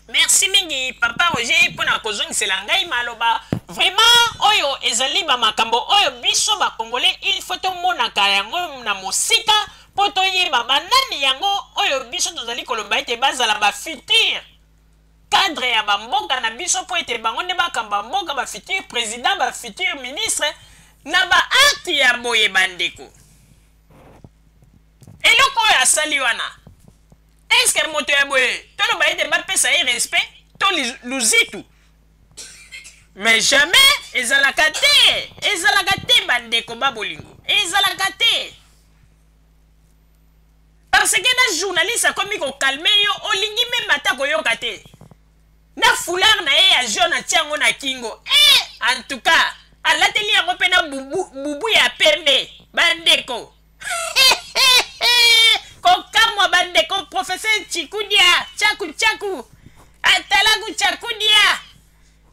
Merci mingi papa Roger mpo na kozongisela ngai maloba. Vraiment oyo ezali ba makambo oyo biso ba congolais il faut tomonaka yango na mosika mpo toyeba banani yango oyo biso tozali koloba ete bazala ba futur cadre ya bamboka na biso mpo ete bango nde bakamba mboka, ba futur président, ba futur ministre na ba acte ya boye. Bandeko, eloko oyo asali wana, est-ce moto ya boye toloba ete bapesa ye respect to luzitu? Mais jamais, ezalaka te, ezalaka te. Bandeko ba bolingo, ezalaka te, parce que na journaliste akomi kocalmer yo, olingi même ata koyoka te. Na foulard na ye ya jaune, atia yango na kingo. En tout cas alateli yango mpe na bubu, bubu ya pembe. Bandeko, kokamwa. Bandeko, professeur Chikudia Chaku Chaku, atalaku Chakudia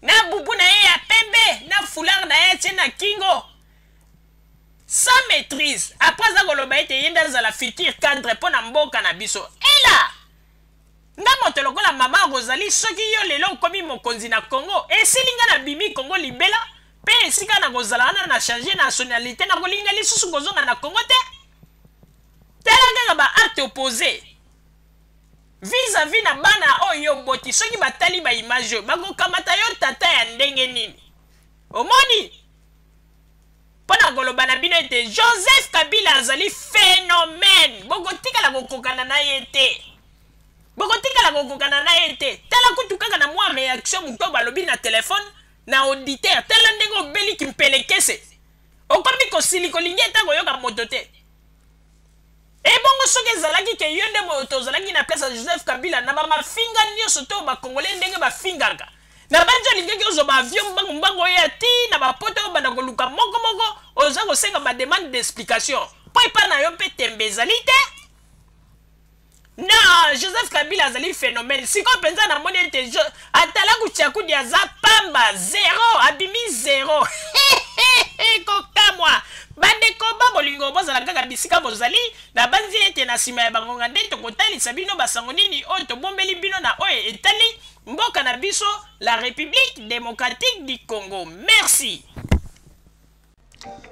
na bubu na ye ya pembe, na foulard na ye atie na kingo, sans maîtrise. Après aza koloba ete ye nde azala futur cadre mpo na mboka na biso. Ela nga moto lokola mama Rosalie, soki yo lelo okomi mokonzi na Congo, esili nga na bimi Congo libela. Mpe esika na kozala wana na change nationalité, na kolinga lisusu kozonga na Congo te. Tala kaka baacte posé vis-à-vis na bana oyo oboti. Soki batali baimage oyo, bakokamata yo tata ya ndenge nini? Omoni, mpo na koloba na bino ete Joseph Kabila azali phénomène, bokotikala kokokana na ye te, bokotikala kokokana na ye te. Tala kutu kaka na mwa réaction moto oyo balobi na telefone na auditeur, tala ndenge obeliki mpelekese, okomi kosili, kolingi ata koyoka moto te. Ebongo soki ezalaki ke yo nde moto ozalaki na place ya Joseph Kabila, na bamafinga nyonso to bakongole ndenge bafingaka na banzi, olingaki ozwa baavion mbangu mbangu oyo ya ti na bapoto, oyo banda koluka moko moko, oza kosenga bademande d'explication mpo epa na yo mpe tembe ezali te. Non, Joseph Kabila azali phénomène. Sikoyo mpenza namoni ete atalaku Chakudi aza pamba, zero, abimi zero. Kokamwa. Bandeko ba bolingo, bozala kaka bisika bozali. Nabanzi ete na nsima ya bangonga nde tokotalisa bino basango nini oyo tobombeli bino na oyo etali mboka na biso, la République démocratique du Congo. Merci.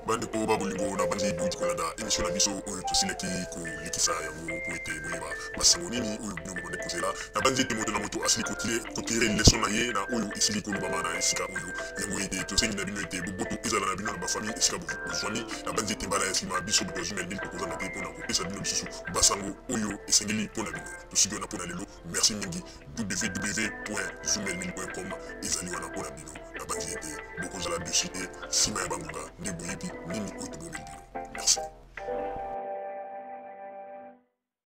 Bandeko ba bolingo, na banzi bouti kolanda émission na biso oyo tosilaki kolekisa yango po ete boyeba basango nini oyo bino bobande kozela. Na banzi ete moto na moto asili kotirer leçon na ye na oyo esili kolobama na esika oyo yango. Ete tosengi na bino ete boboto ezala na bino na bafamille esika bozwami. Na banzi ete mbala ya nsima, biso bato ya Zumelmil tokozanga te mpona kopesa bino lisusu basango oyo esengeli mpo na bino. Tosuki wana mpo na lelo. Merci mingi. www.zumelmil.com ezali wana mpo na bino. Na banzi ete bokozala déçus te. Nsima ya bangonga nde boyebi nini oyo tobomeli bino. Merci.